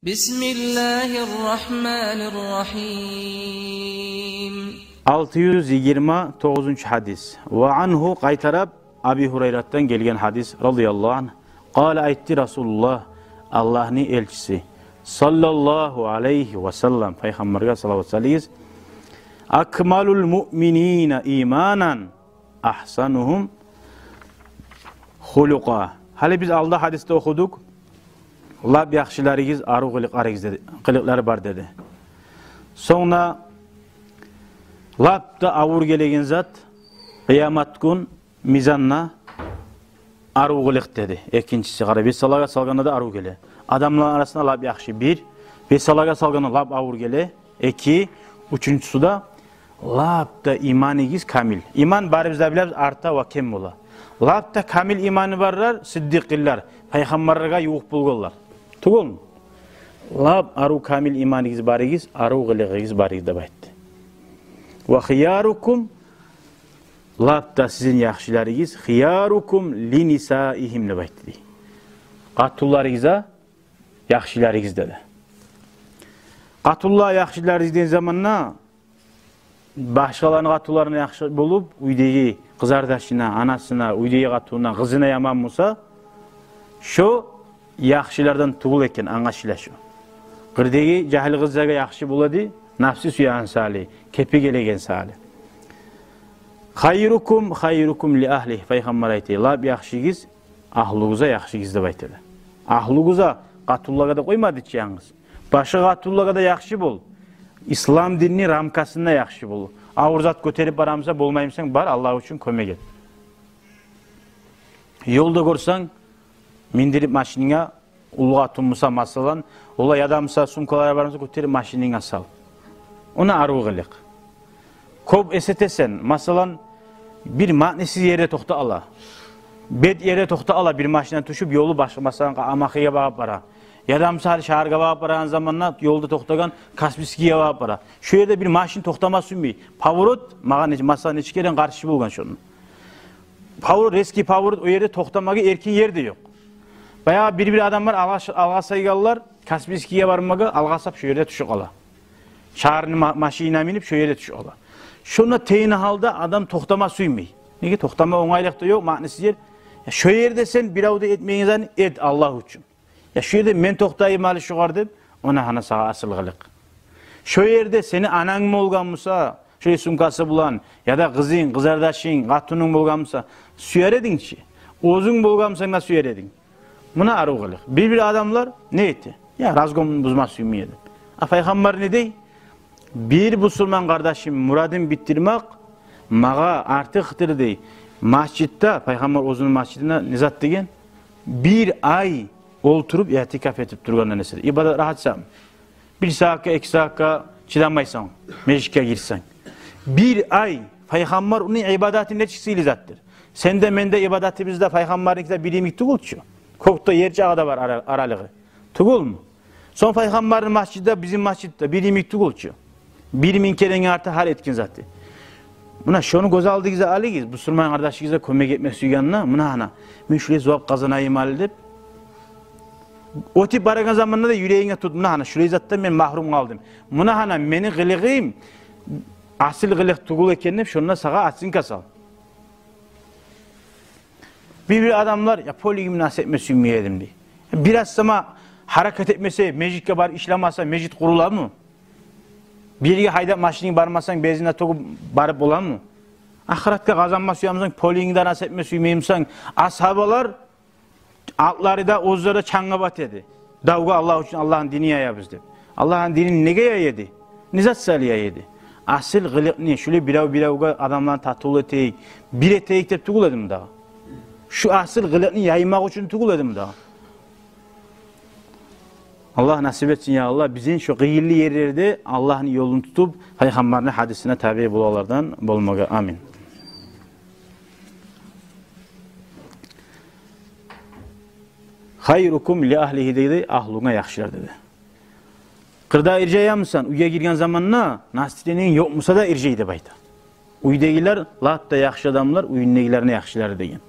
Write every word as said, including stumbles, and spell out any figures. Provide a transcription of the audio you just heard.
بسم الله الرحمن الرحيم. Алты юз йигирма тогъузунчу гьадис. Ва ангьу, къайтарып, Аби Гьурайратдан гелген гьадис, радияллагьу ангь. Къала, айтды Расулуллагь, Аллагьны элчиси, саллаллагьу алайгьи ва саллам, пайхаммаргъа салават салыгъыз: «Акмалул муъминина иманан агьсанугьум хулукъа». Гьали биз алда гьадисде охудукъ: «Лап яхшыларыгъыз арив къылыкъларыгъыз», — деди, къылыкълары бар деди. Сонг да лап да авур гелеген зат къыямат гюн мизанда арив къылыкъ деди. Экинчиси, къара, весалагъа салгъанда да арив геле. Адамланы арасында лап яхшы — бир, весалагъа салгъанда лап авур геле — эки, уьчюнчюсю де лап да иманыгъыз камил. Иман, барыбыз да билебиз, арта ва кем бола. Лап да камил иманы барлар сыддикъинлер, пайхаммарлагъа ювукъ болгъанлар. Тюгюлмю? Лап арив камил иманыгъыз барыгъыз, арив къылыгъыгъыз барыгъыз деп айтды. Ва хиярукум, лап да сизин яхшыларыгъыз, хиярукум линисаигьим деп айтды дей. Къатунларыгъызгъа яхшыларыгъыз деди. Къатунлагъа яхшыларыгъыз деген заманда башгъаланы къатунларына яхшы болуп, уьйдеги къызардашына, анасына, уьйдеги къатунуна, къызына яман буса, шо яхшылардан тюгюл экен, англашыла шо. Къырдагъы жагьил къызлагъа яхшы бола дей, напсы сюеген саялы, кепи гелеген саялы. Хайрукум, хайрукум ли агьлигь, пайхаммар айта, лап яхшыгъыз агьлугъузгъа яхшыгъыз деп айта дей. Агьлугъузгъа, къатунлагъа да къоймады чы янгыз. Башгъа къатунлагъа да яхшы бол. Ислам динни рамкасында яхшы бол. Авур зат гётерип барамыса, болмаймысан, бар, Аллагь учун кёмек эт. Ёлда гёрсенг, миндирип машининге, уллу къатун буса, масала, олай, яда буса, сумкалары бар буса, гётерип машининге сал. О да арив къылыкъ. Кёп эшитесен, масала, бир маънасыз ерде токътап къала. Бет ерде токътап къала, бир машиндан тюшюп, ёлу башгъа, масала, Амахиге багъып бара. Яда буса, гьали шагьаргъа багъып барагъан заманда ёлда токътагъан, Каспийскийге багъып бара. Шо ерде бир машин токътама сюймей. Поворот, магъа не-, масала, нече керен къаршы болгъан шону. Поворот, резкий поворот, о ерде токътамагъа эркин ер де ёкъ. Баягъы бир-бир адамлар алгъа-, алгъасайгъанлар, Каспийскийге бармагъа алгъасап, шо ерде тюшюп къала. Шагьарны ма-, машинасына минип, шо ерде тюшюп къала. Шонда тейин гьалда адам токътама сюймей. Неге? Токътама онгайлыкъ да ёкъ, маънасыз ер. Я, шо ерде сен бирев де этмейген затны эт Аллагь учун. Я, шо ерде мен токътайым гьали шогъар деп, о да гьана сагъа асил къылыкъ. Шо ерде сени ананг болгъан буса, шолай сумкасы булан, яда къызынг, къызардашынг, къатунунг болгъан буса, сюер эдинг чи. Оьзюнг болгъан бусанг да, сюер эдинг. Муна арив къылыкъ. Бир-бир адамлар не эте? Я, разгон бузма сюймей эди. А пайхаммар не дей? Бир бусурман къардашым мурадын битдирмек магъа артыкъдыр дей. Межитде, пайхаммар оьзюню межитинде не зат деген? Бир ай олтуруп, иътикаф этип тургъандан эсе де. Ибадат рагьат сам. Бир сагьатгъа, эки сагьатгъа чыдамайсан, межитге гирсенг. Бир ай, пайхаммар ону ибадаты нечик сыйлы затдыр. Сен де, мен де ибадатыбыз да пайхаммарныкиде бир йимик тюгюл чю. Кёк де, ер чагъы да бар ара-, аралыгъы. Тюгюлмю? Сонг пайхаммарны межити де, бизин межит де бир йимик тюгюл чю. Бир минг керен арта гьар этген заты. Муна шону гёз алдыгъызгъа алыгъыз, бусурман къардашыгъызгъа кёмек этме сюйгенде, муна гьана, мен шулай зувап къазанайым гьали деп, оьтюп барагъан заманда да юрегинге тут, муна гьана, шулай затдан мен магьрюм къалдым. Муна гьана, мени къылыгъым асил къылыкъ тюгюл экен деп, шонда сагъа оценка сал. Бир-бир адамлар, я, полигим нас этме сюймей эдим дей. Бир аз сама гьаракат этмесе, межитге барып ишлемесе, межит къуруламы? Бир ерге гьайдап машининг бармасанг, бензин де тёгюп барып боламы? Ахыратгъа къазанма сюемисен, полигингде нас этме сюймеймисен, асгьабалар, атлары да, оьзлери де чангъа бата эди. Давгъа Аллагь учун, Аллагьны динин яябыз деп. Аллагьны динин неге яя эди? Не зат саялы яя эди? Асил къылыкъны, шулай бирев-биревге адамланы татывлу этейик, бир этейик деп тюгюл эдими дагъы? Шу асил къылыкъны яймакъ учун тюгюл эдими дагъы? Аллагь насип этсин, я Аллагь, бизин шу къыйынлы ерлерде Аллагьны ёлун тутуп, пайхаммарны гьадисине табиъ болагъанлардан болмагъа. Амин. «Хайрукум ли агьлигьи» деди, агьлюнге яхшылар деди. Къырда иржаямысан, уьйге гирген заманда настроениенг ёкъ буса да иржай деп айта. Уьйдегилер, лап да яхшы адамлар уьюндегилерине яхшылар деген.